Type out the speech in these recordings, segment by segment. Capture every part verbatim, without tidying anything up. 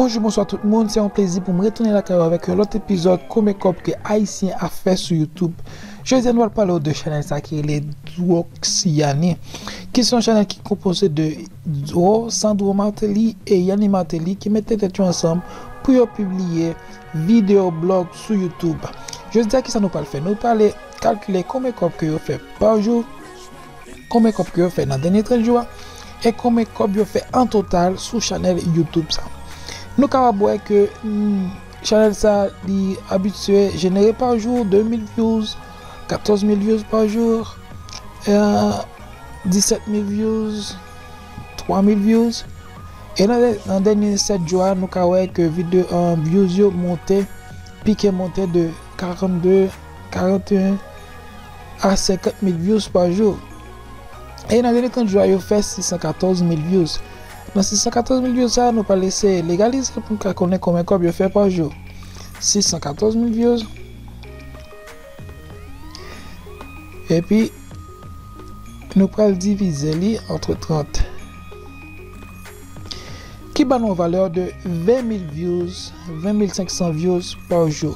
Bonjou, bonswa tout moun, se yon plezi pou m retounen lakay ou avèk yon lòt epizòd Konbyen kòb ke Ayisyen ap fè sou YouTube. Jodi a nou pral pale w de chanèl sa ki rele Droxyani, ki se yon chanèl ki konpoze de Dro, Sandro Martelly e Yanni Martelly ki mete tèt yo ansanm pou yo pibliye videyo blòg sou YouTube. Jodi a kisa nou pral fè? Nou prale kalkile konbyen kòb ke yo fè pa jou, konbyen kòb ke yo fè nan dènye trant jou a, e konbyen kòb yo fè an total sou chanèl YouTube sa. Nou kapab wè ke, hmm, chanèl sa li abitye jenere pa jou de mil views, katòz mil views pa jou, e, disèt mil views, twa mil views. E nan, nan dènye sèt jou a, nou ka wè ke videyo, e, views yo monte, pike monte de karannde, karanteyen a senkant mil views pa jou. E nan dènye trant jou a, yo fè sis san katòz mil views. Nan sis san katòz mil views sa, nou pral eseye legalize pou n ka konnen konbyen kòb yo fè pa jou. Sis san katòz mil views. Epi, nou pral divize li antre trant. Ki ba nou yon valè de ven mil views, ven mil senk san views pa jou.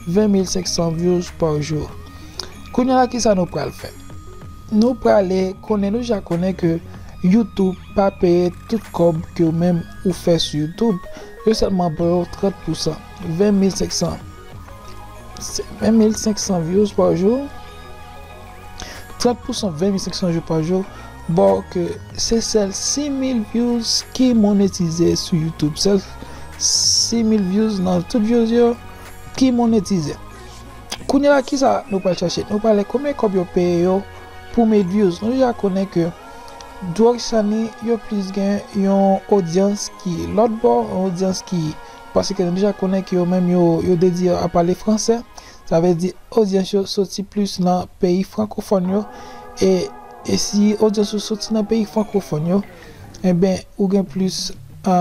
Ven mil senk san views pa jou. Kounye a la, kisa nou pral fè? Nou prale konnen, nou ja konnen ke YouTube pa peye tout kòb ke ou menm ou fè sou YouTube. Yo sèlman ba w trant pousan, ven mil senk san. Se ven mil senk san views pa jou. Trant pousan ven mil senk san jou pa jou. Bon, ke se sèl sis mil views ki monetize sou YouTube. Sèl sis mil views nan tout views yo ki monetize. Kounye a, kisa nou pral chache? Nou pral wè konbyen kòb yo peye yo pou mil views. Nou deja konnen ke Droxyani yo plis gen yon odyans ki lòt bò, yon odyans ki, paske nou deja konnen ke yo menm yo, yo dedye a pale fransè. Sa vle di odyans yo soti plis nan peyi frankofòn yo. E, e si odyans ou soti nan peyi frankofòn yo, enben, ou gen plis, e,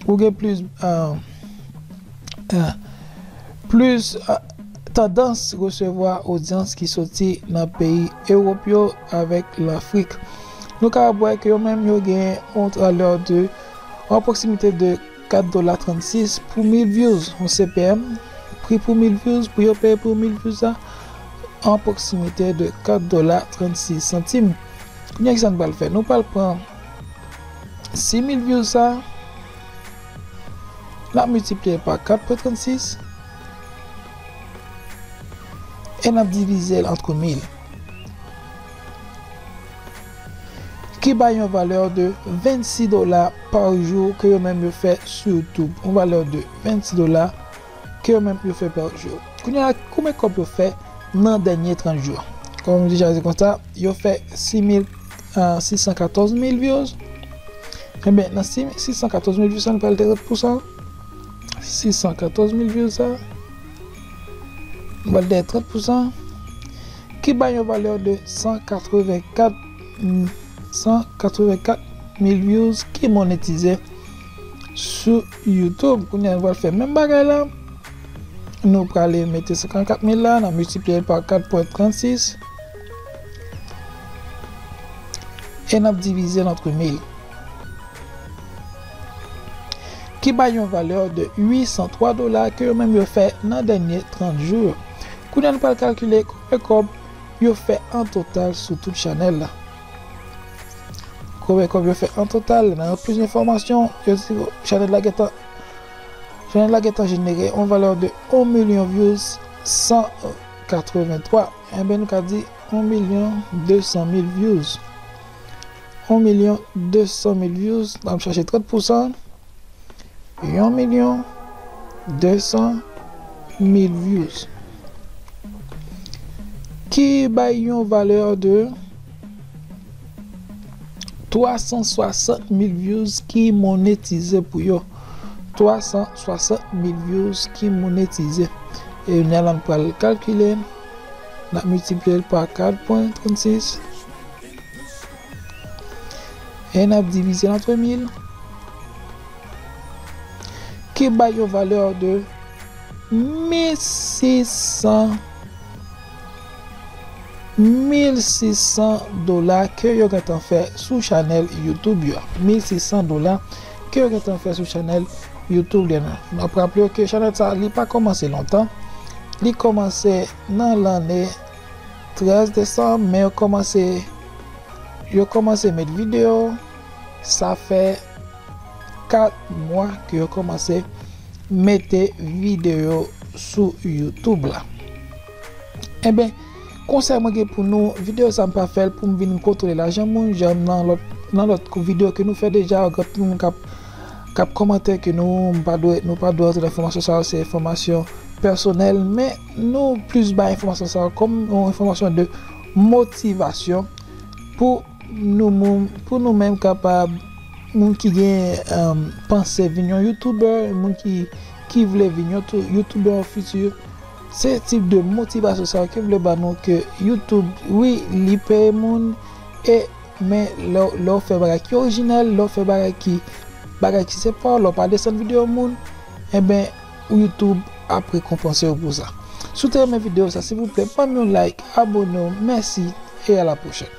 ou gen plis, e, e, plis, e, tandans resevwa odyans ki soti nan peyi Ewòp yo avèk Lafrik. Nou kapab wè ke yo menm yo gen yon valè de, an pwoksimite de kat dola trannsis pou mil views, yon C P M, pri pou mil views, pou yo peye pou mil views la, an pwoksimite de kat dola trannsis santim. Kounye a, kisa nou pral fè? Nou pral pran sis mil views sa, n ap miltipliye pa kat pwen trannsis, e n ap divize l antre mil. Ki bay yon valè de vennsis dola pa jou ke yo menm yo fè sou YouTube. Yon valè de vennsis dola ke yo menm yo fè pa jou. Kounye a, konbyen kòb yo fè nan dènye trant jou? Kòm m deja di konsa, yo fè sis mil, e, sis san katòz mil views. Enben, nan sis, sis san katòz mil views sa, nou pral de trant pousan. Sis san katòz mil views sa, nou pral de trant pousan. Ki bay yon valè de san katrevenkat, san katrevenkat mil views ki monetize sou YouTube. Kounye a, nou pral fè menm bagay la. Nou prale mete san katrevenkat mil la, n ap miltipliye l pa kat pwen trannsis, e n ap divize l antre mil. Ki bay yon valè de uit san twa dola ke yo menm yo fè nan dènye trant jou yo. Kounye a, nou pral kalkile konbyen kòb yo fè an total sou tout chanèl la. Konbyen kòb yo fè an total? Nan plis enfòmasyon, yo di chanèl la gentan, chanèl la gentan jenere yon valè de yon milyon views san katrevenntwa. Enben, nou ka di yon milyon de san mil views. Yon milyon de san mil views, n ap chache trant pousan. Yon milyon de san mil views. Ki bay yon valè de twa san swasant mil views ki monetize pou yo. Twa san swasant mil views ki monetize. E kounye a la, n pral kalkile. N ap miltipliye l pa kat pwen trannsis. E n ap divize l antre mil. Ki bay yon valè de mil sis san, mil sis san dola ke yo gentan fè sou chanèl YouTube yo. Mil sis san dola yo gentan fè sou chanèl YouTube li an. N ap raple w ke chanèl sa a, li pa kòmanse lontan. Li kòmanse nan lanne trèz desanm, men yo kòmanse, yo kòmanse met videyo. Sa fè kat mwa ke yo kòmanse mete videyo sou YouTube la. Enben, konsèy mwen gen pou nou, videyo sa m pa fè l pou m vin kontwole lajan moun, jan nan lòt, nan lòt videyo ke nou fè deja, gen anpil moun k ap, k ap kòmante ke nou, m pa dwe, nou pa dwe rantre nan enfòmasyon sa yo, se enfòmasyon pèsonèl, men nou plis bay enfòmasyon sa yo kòm yon enfòmasyon de motivasyon pou nou moun, pou nou menm kapab, moun ki gen, um, panse vin yon YouTuber, moun ki, ki vle vin yon tou-, YouTuber an fiti, se tip de motivasyon sa yo ke m vle ba nou ke YouTube, wi, li peye moun, e, men lè, lè w fè bagay ki orijinal, lè w fè bagay ki, bagay ki se pa w, lè w pa desann videyo moun, enben, YouTube ap rekonpanse w pou sa. Si w te renmen videyo sa, silvouplè, ban m yon like, abone w, mèsi, e a la pwochèn.